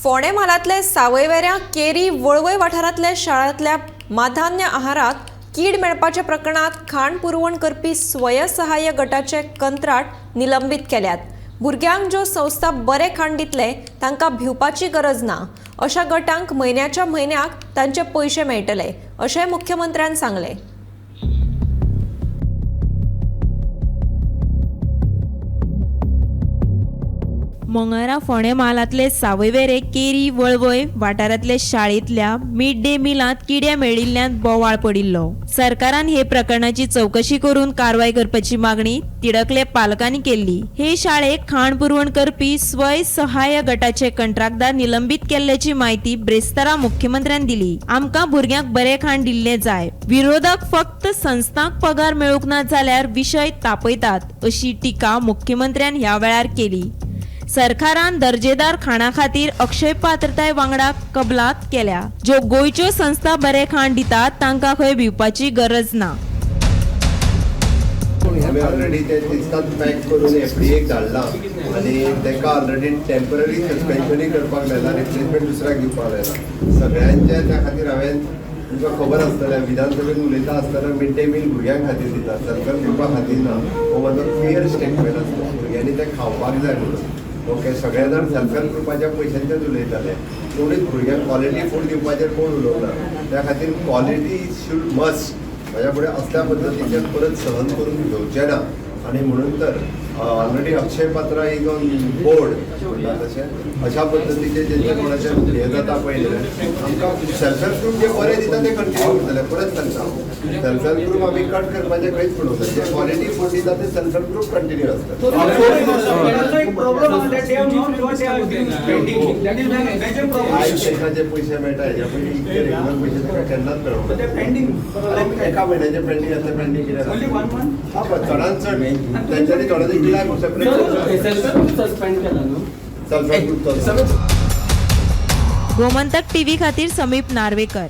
फोंडें म्हालांतले सावयवेऱ्यां केरी वळवय वाठारांतल्या शाळांतल्या माधान्य आहारात कीड मेळपाच्या प्रकरणात खाण पुरवण करपी स्वयंसहाय्य गटाचे कंत्राट निलंबीत केल्यात. भुरग्यांक ज्यो संस्था बरें खाण दितले तांकां भिवपाची गरज ना. अशा गटांक म्हयन्याच्या म्हयन्याक तांचे पयशे मेळटले अशें मुख्यमंत्र्यान सांगलें. मंगळारा फोंडें म्हालांतले सावयवेरें केरी वळवय वाठारांतल्या शाळेंतल्या मिड डे मिलांत किडे मेळिल्ल्यान बोवाळ पडिल्लो. सरकारान हे प्रकरणाची चवकशी करून कारवाय करपाची मागणी तिडकले पालकांनी केल्ली. हे शाळेक खाण पुरवण करपी स्वयं सहाय्य गटाचे कंत्राटदार निलंबीत केल्ल्याची म्हायती ब्रेस्तारा मुख्यमंत्र्यान दिली. आमकां भुरग्यांक बरें खाण दिल्लें जाय, विरोधक फक्त संस्थांक पगार मेळूंक ना जाल्यार विशय तापयतात अशी टिका मुख्यमंत्र्यान ह्या वेळार केली. सरकारान दर्जेदार खाणा खातीर अक्षय पात्रताय वांगडा कबलात केल्या. ज्यो गोंयच्यो संस्था बरें खाण दितात तांकां खंय भिवपाची गरज ना. आमी ऑलरेडी ते दिसतात पॅक करून एफडीएक धाडलां आनी तांकां ऑलरेडी टेंपररी सस्पेन्शनूय करपाक लायलां, रिप्लेसमेंट दुसऱ्याक दिवपाक लायलां सगळ्यांच्या. त्या खातीर हांवें तुमकां खबर आसतलें, विधानसभेन उलयता आसतना मिड डे मील भुरग्यां खातीर दिता, सरकार दिवपा खातीर ना. हो म्हजो क्लियर स्टेटमेंट आसलो, भुरग्यांनी तें खावपाक जाय म्हणून. ओके, सगळे जाण सेल्फ हेल्प ग्रुपाच्या पयशांचेच उलयताले, कोणूच भुरग्यांक क्वॉलिटी फूड दिवपाचेर कोण उलोवंक ना. त्या खातीर क्वॉलिटी should must म्हाज्या फुडें असल्या पद्दतीचें परत सहन करून घेवचें ना. आनी म्हणून तर already Akshaya Patra is on board म्हणटा तशें अशा पद्दतीचे जेंचे कोणाचें हें जाता पळय, आमकां सेल्फ हेल्प ग्रूप जे बरें दिता ते कंटिन्यू उरतले. परत सांगता हांव, सेल्फ हेल्प ग्रूप आमी कट करपाचें खंयच म्हणूंक ना. जे क्वॉलिटी फूड दिता ते सेल्फ हेल्प ग्रूप कंटिन्यू आसता. Problem that they have not what they are spending. That is the major problem. आयज तांकां जे पयशे मेळटा हेज्या पयलीं इतके रेगुलर पयशे तांकां केन्नाच But मेळूंक they are pending. ना. एका म्हयन्याचे पेंडींग आसता, पेंडींग कितें Only one month. हा, पण चडांत चड तेंच्यांनी थोड्यांनी कित्याक सेपरेट सस्पेंड केला न्हू. Self help group. Gomantak TV खातीर समीप नार्वेकर.